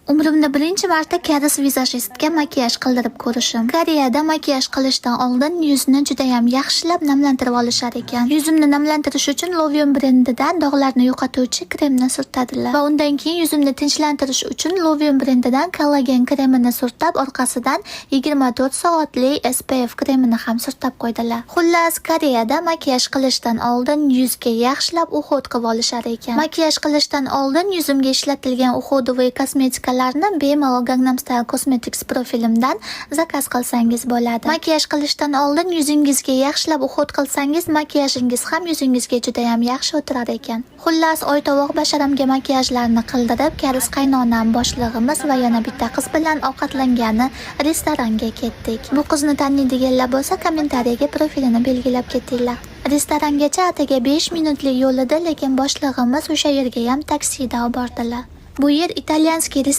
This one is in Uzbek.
Umrimda birinchi marta koreys vizajistga makiyaj qildirib ko'rishim. Koreyada makiyaj qilishdan oldin yuzni judayam yaxshilab namlantirib olishar ekan. Yuzimni namlantirish uchun Lovion brendidan dog'larni yo'qotuvchi kremni surtadilar. Va undan keyin yuzimni tinchlantirish uchun Lovion brendidan kollagen kremini surtab, orqasidan 24 soatli SPF kremini ham surtab qo'ydilar. Xullas, Koreyada makiyaj qilishdan oldin yuzga yaxshilab уход qilib olishar ekan. Makiyaj qilishdan oldin yuzimga ishlatilgan уходовый kosmetikalarni bemalol Gangnam Style Cosmetics profilimdan zakaz qilsangiz bo'ladi. Makiyaj qilishdan oldin yuzingizga yaxshilab уход qilsangiz, makiyajingiz ham yuzingizga juda ham yaxshi o'tirar ekan. Xullas, oytovoq basharamga makiyajlarni qildirib, koreys qaynonam, boshlig'imiz va yana bitta qiz bilan ovqatlangani restoranga ketdik. Bu qizni taniydiganlar bo'lsa, kommentariyaga profilini belgilab ketinglar. Restorangacha atigi 5 minutlik yo'l edi, lekin boshlig'imiz o'sha yerga ham taksida olib bordilar. Bu yer итальянский.